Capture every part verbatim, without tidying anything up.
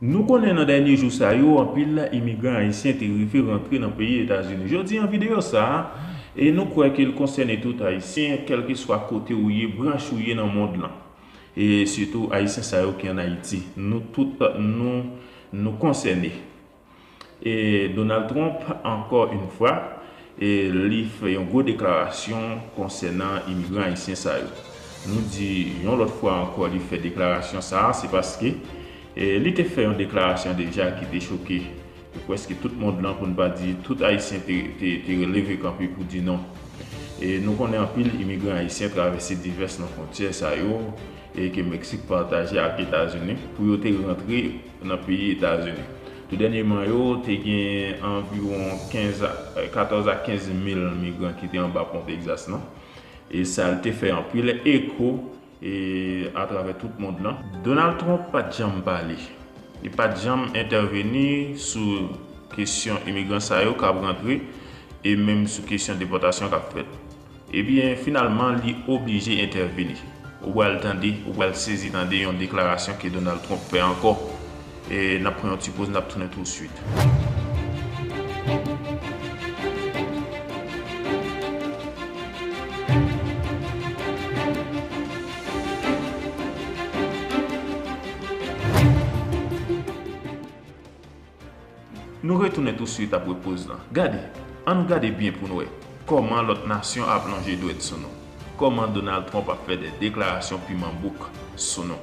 Nou konnen nan dènye jou sa yo, anpil imigran ayisyen te rive rantre nan peyi Etazini. Jodi an videyo sa a, e nou kwè ke l konsène tout Ayisyen, kèlkeswa kote ou ye, branch ou ye nan mond lan. E sitou Ayisyen sa yo ki ann Ayiti. Nou tout, nou, nou konsène. E Donald Trump, ankò yon fwa, e li fè yon gwo deklarasyon konsènan imigran ayisyen sa yo. Nou di yon lòt fwa ankò li fè deklarasyon sa a, se paske, e li te fè yon deklarasyon deja ki te choke prèske tout mond lan, pou n pa di tout Ayisyen te, te, te leve kanpe pou di non. E nou konnen anpil imigran ayisyen travèse divès nan fwontyè sa yo, e ke Meksik pataje ak Etazini, pou yo te rantre nan peyi Etazini. Tou dènyèman yo, te gen anviwon kenz a, katòz a kenz mil migran ki te anba pon Texas lan. E sa te fè anpil eko, e atravè tout mond lan. Donald Trump pa t janm pale. Li pa t janm entèveni sou kesyon imigran sa yo k ap rantre, e menm sou kesyon depòtasyon k ap fèt. Ebyen, finalman, li oblije entèveni. Ou pral tande, ou pral sezi tande yon deklarasyon ke Donald Trump fè ankò. E n ap pran yon ti poz, n ap tounen tousuit. Nou retounen tousuit apre poz lan. Gade, ann nou gade byen pou n wè kòman lòt nasyon ap lonje dwèt sou nou. Kòman Donald Trump ap fè de deklarasyon piman bouk sou nou.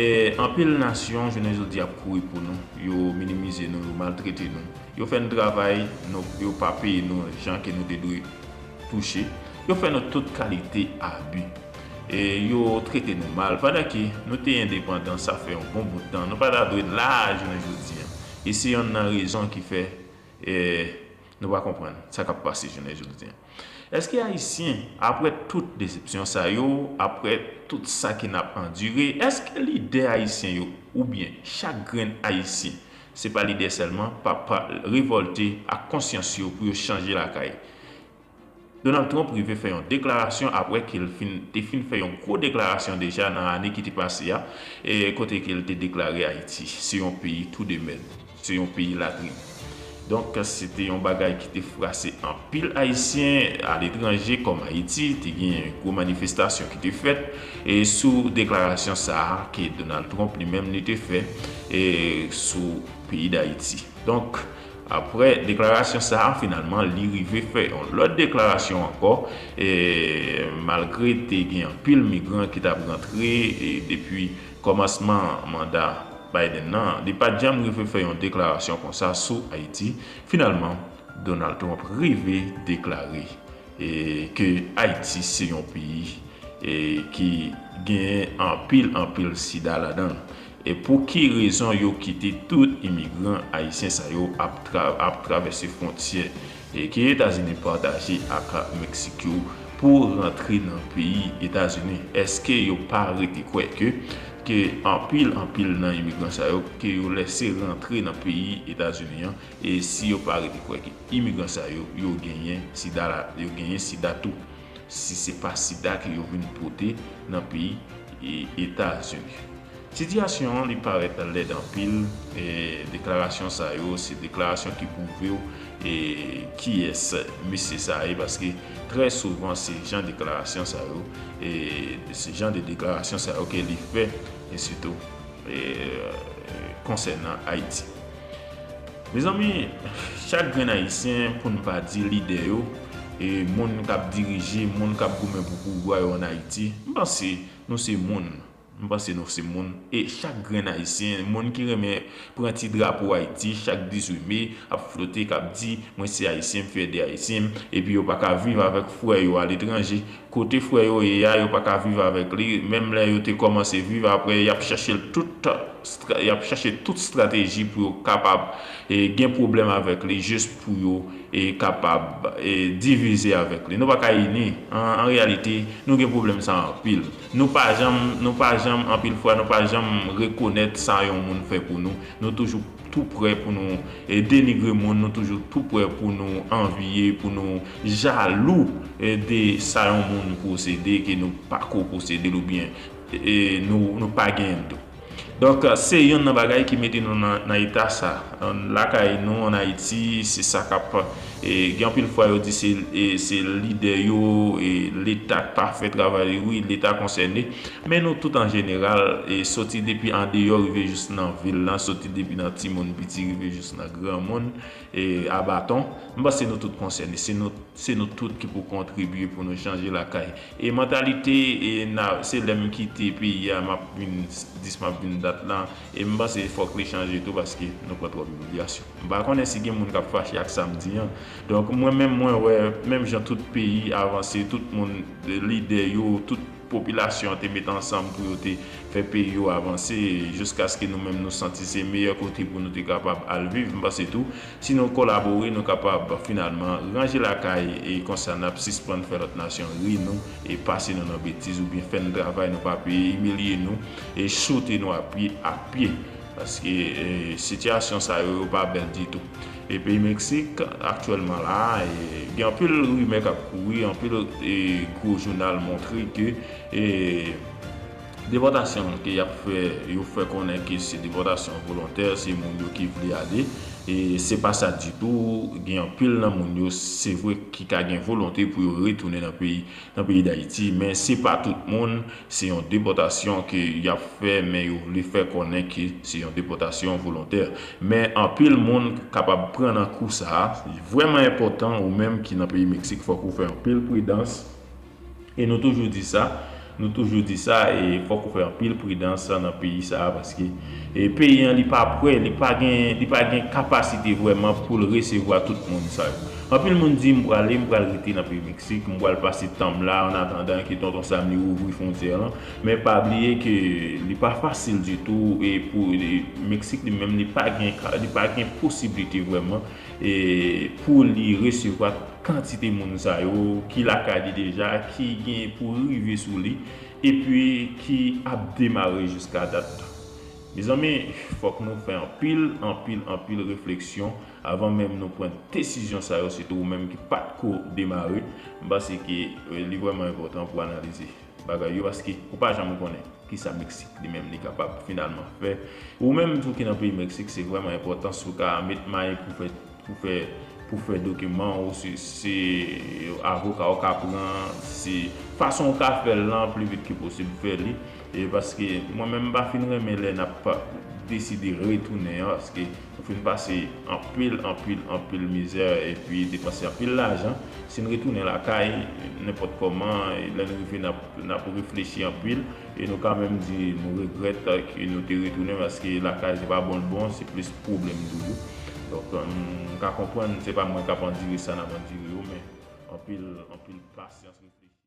E anpil nasyon, jounen jodi, ap kouri pou nou. Yo minimize nou, yo maltrete nou. Yo fè n travay, nou, yo pa peye nou jan ke nou te dwe touche. Yo fè nou tout kalite abi. E yo trete nou mal. Pandan ke nou te endepandan, sa fè yon bon bout tan. Nou pa ta dwe la jounen jodi an. E se yonn nan rezon ki fè, e, nou pa konprann sa k ap pase jounen jodi an. Èske Ayisyen, apre tout desepsyon sa yo, apre tout sa ke n ap andire, èske lidè ayisyen yo, oubyen chak grenn Ayisyen, se pa lidè sèlman, p ap revòlte ak konsyans yo pou yo chanje lakay? Donald Trump rive fè yon deklarasyon apre ke l fin, te fin fè yon gwo deklarasyon deja nan ane ki te pase a, e kote ke l te deklare Ayiti se yon peyi tou de mèd, se yon peyi latrin. Donk, se te yon bagay ki te frase anpil Ayisyen aletranje kòm Ayiti, te gen gwo manifestasyon ki te fèt, e sou deklarasyon sa a ke Donald Trump li menm li te fè, e sou peyi Dayiti. Donk, apre deklarasyon sa a, finalman, li rive fè yon lòt deklarasyon ankò, e malgre te gen anpil migran ki t ap rantre, e depi kòmansman manda Biden nan, li pa t janm rive fè yon deklarasyon konsa sou Ayiti. Finalman, Donald Trump rive deklare, e, ke Ayiti se yon peyi, e, ki gen anpil, anpil sida ladan l. E pou ki rezon yo kite tout imigran ayisyen sa yo ap tra-, ap travèse fwontyè, e, ke Etazini pataje ak Meksik yo pou rantre nan peyi Etazini? Èske yo pa rete kwè ke, ke anpil, anpil nan imigran sa yo, ke yo lese rantre nan peyi Etazini an, e si yo pa rete kwè ke imigran sa yo, yo genyen sida la, yo genyen sida tou? Si se pa sida ke yo vin pote nan peyi, e, Etazini. Sitiyasyon an, li parèt lèd anpil, e deklarasyon sa yo, se deklarasyon ki pwouve w, e kiyès mesye sa ye, paske trè souvan se jan deklarasyon sa yo, e se jan de deklarasyon sa yo ke li fè, e sitou, e, konsènan Ayiti. Mezanmi, chak grenn Ayisyen, pou n pa di lidè yo, e moun k ap dirije, moun k ap goumen pou pouvwa yo ann Ayiti, m panse nou se moun. M panse nou se moun. E chak grenn Ayisyen, moun ki renmen pran ti drapo Ayiti, chak dizuit me, ap flote, k ap di, "Mwen se Ayisyen, m fyè de Ayisyen m," epi yo pa ka viv avèk frè yo aletranje. Kote frè yo ye a, yo pa ka viv avèk li. Menm lè yo te kòmanse viv, apre, y ap chèche l tout stra-, y ap chèche tout estrateji pou yo kapab, e, gen pwoblèm avèk li, jis pou yo, e, kapab, e, divize avèk li. Nou pa ka ini. An, an reyalite, nou gen pwoblèm sa anpil. Nou pa janm, nou pa janm, anpil fwa, nou pa janm rekonèt sa yon moun fè pou nou. Nou toujou tou prè pou nou, e, denigre moun, nou toujou tou prè pou nou anviye, pou nou jalou, e, de sa yon moun posede ke nou pa ko posede l oubyen, e, nou, nou pa genyen l tou. Donk, se youn nan bagay ki mete nou nan, nan eta sa. An, lakay nou, an Ayiti, se sa k ap, e, gen anpil fwa yo di se, e, se lidè yo, e, Leta k pa fè travay li, wi, Leta konsène. Men nou tout an jeneral, e, soti depi andeyò rive jis nan vil lan, soti depi nan timoun piti rive jis nan granmoun, e, a baton, m panse nou tout konsène. Se nou, se nou tout ki pou kontribye pou nou chanje lakay. E mantalite, e na, se lè m kite peyi a, m ap vin dis, m ap vin dat lan. E m panse fòk li chanje tou paske nou pran twòp imilyasyon. M pa konnen si gen moun k ap fache ak sa m di an. Donk, mwen menm, mwen wè, menm jan tout peyi avanse, tout moun, lidè yo, tout popilasyon an te met ansanm pou yo te fè peyi yo avanse, jiskaske nou menm nou santi se meyè kote pou nou te kapab al viv. M panse tou, si nou kolabore, nou kapab finalman ranje lakay e konsa n ap sispann fè lòt nasyon ri nou e pase nou nan betiz oubyen fè n travay nou pa peye, imilye nou e choute nou a pye ak pye. Paske, e, sitiyasyon sa yo, yo pa bèl ditou. E peyi Meksik, aktyèlman la, e, gen anpil rimè k ap kouri, anpil, e, gwo jounal montre ke, e, depòtasyon ke y ap fè, yo fè konnen ke se depòtasyon volontè, se moun yo ki vle ale. E se pa sa ditou. Gen anpil nan moun yo, se vre, ki ka gen volonte pou yo retounen nan peyi, nan peyi Dayiti, men se pa tout moun, se yon depòtasyon ke y ap fè, men yo vle fè konnen ke se yon depòtasyon volontè. Men anpil moun kapab pran nan kou sa a. Vrèman enpòtan, ou menm ki nan peyi Meksik, fòk ou fè anpil pridans. E nou toujou di sa, nou toujou di sa, e fòk ou fè anpil pridans nan peyi sa a, paske, e, peyi an, li pa prè, li pa gen, li pa gen kapasite vrèman pou l resevwa tout moun sa yo. Anpil moun di, "M prale, m pral rete nan peyi Meksik, m pral pase tan m la, an atandan ke Tonton Sam li ouvri fwontyè lan." Men pa bliye ke li pa fasil ditou, e pou, e, Meksik li menm, li pa gen ka, li pa gen posiblite vrèman, e, pou li resevwa kantite moun sa yo ki lakay li deja, ki gen pou rive sou li, epi ki ap demare jiska dat. Mezanmi, fòk nou fè anpil, anpil, anpil refleksyon avan menm nou pran desizyon sa yo, sitou ou menm ki pa t ko demare. M panse ke, e, li vrèman enpòtan pou analize bagay yo, paske ou pa janm konnen kisa Meksik li menm li kapab finalman fè. Ou menm tou ki nan peyi Meksik, se vrèman enpòtan si w ka met may pou fè, pou fè, pou fè dokiman ou, se, se avoka w ka pran, se fason w ka fè l lan, pli vit ke posib fè li. E paske mwen menm m pa fin renmen lè n ap deside retounen an, paske nou fin pase anpil, anpil, anpil mizè, epi depanse anpil lajan. Si n retounen lakay, nenpòt kòman, lè n rive, n ap, n ap reflechi anpil, e nou ka menm di nou regrèt ke nou te retounen, paske lakay se pa bon l bon, se plis pwoblèm toujou. Donk, m ka konprann, se pa mwen k ap andire sa n ap andire yo, men anpil, anpil pasyans, reflechi.